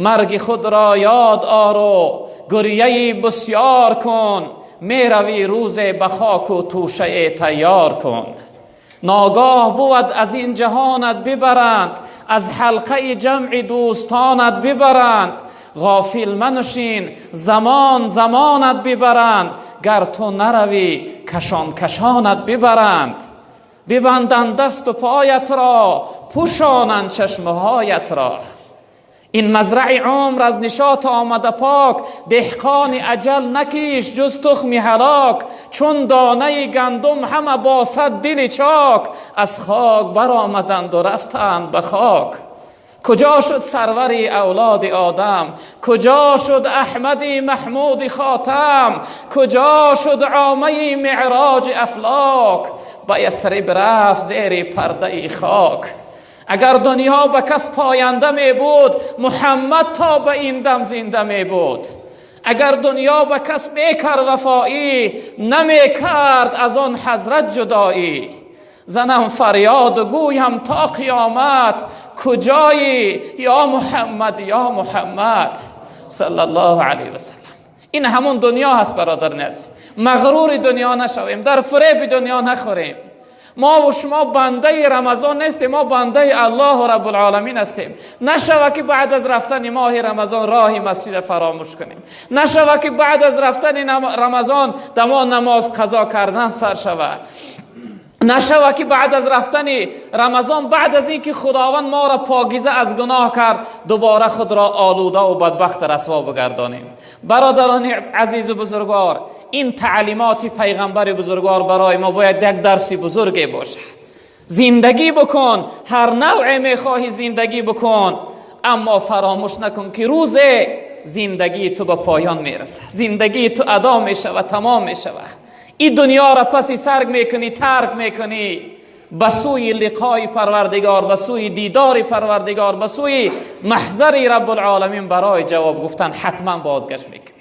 Марги худро ёд ор ва гиряи бисёр кун, мерави рӯзе ба хок ва тӯша тайёр кун. Ногоҳ буд аз ин ҷаҳонат бибаранд, аз ҳалқаи ҷамъи дӯстонат бибаранд. Ғофил манишин, замон замонат бибаранд, гар ту нарави кашон кашонат бибаранд. Бибанданд дасту поят ро, пӯшонанд чашмҳоят ро. Ин мазраи умр аз нишот омада пок, деҳқони ажал накиш ҷуз тухми ҳалок. Чун донаи гандум ҳама бо сад дили чок, аз хок баромаданд ва рафтанд ба хок. Куҷо шуд сарвари авлоди Одам? Куҷо шуд Аҳмади Маҳмуди Хотам? Куҷо шуд омаи меъроҷи афлок? Ба Ясриб рафт зери пардаи хок. Агар дунё ба кас поянда мебуд, Муҳаммад то ба ин дам зинда мебуд. Агар дунё ба кас мекард вафоӣ, намекард аз он ҳазрат ҷудоӣ. Занам фарёд гӯям то қиёмат, куҷоӣ ё Муҳаммад, ё Муҳаммад, саллаллоҳу алайҳи васаллам. Ин ҳамон дунё ҳаст, бародарони азиз. Мағрури дунё нашавем, дар фиреби дунё нахӯрем. Мо ва шумо бандаи Рамазон нестем, мо бандаи Аллоҳу Раббулъоламин ҳастем. Нашава ки баъд аз рафтани моҳи Рамазон роҳи масҷид фаромӯш кунем. Нашава ки баъд аз рафтани Рамазон дамо намоз қазо кардан сар шавад. Нашава ки баъд аз рафтани Рамазон, баъд аз инки Худованд моро покиза аз гуноҳ кард, дубора худро олуда ва бадбахт расво бигардонем. Бародарони азизу бузургвор, ин таълимоти пайғамбари бузургвор барои мо бояд як дарси бузурге бошад. Зиндагӣ бикун, ҳар навъе мехоҳӣ зиндагӣ бикун, аммо фаромӯш накун ки рӯзе зиндагии ту ба поён мерасад, зиндагии ту адо мешавад, тамом мешавад. Ин дунёро паси сар мекунӣ, тарк мекунӣ, ба сӯи лиқои Парвардигор, ба сӯи дидори Парвардигор, ба сӯи маҳзари Раббулъоламин барои ҷавоб гуфтан ҳатман бозгашт мекунӣ.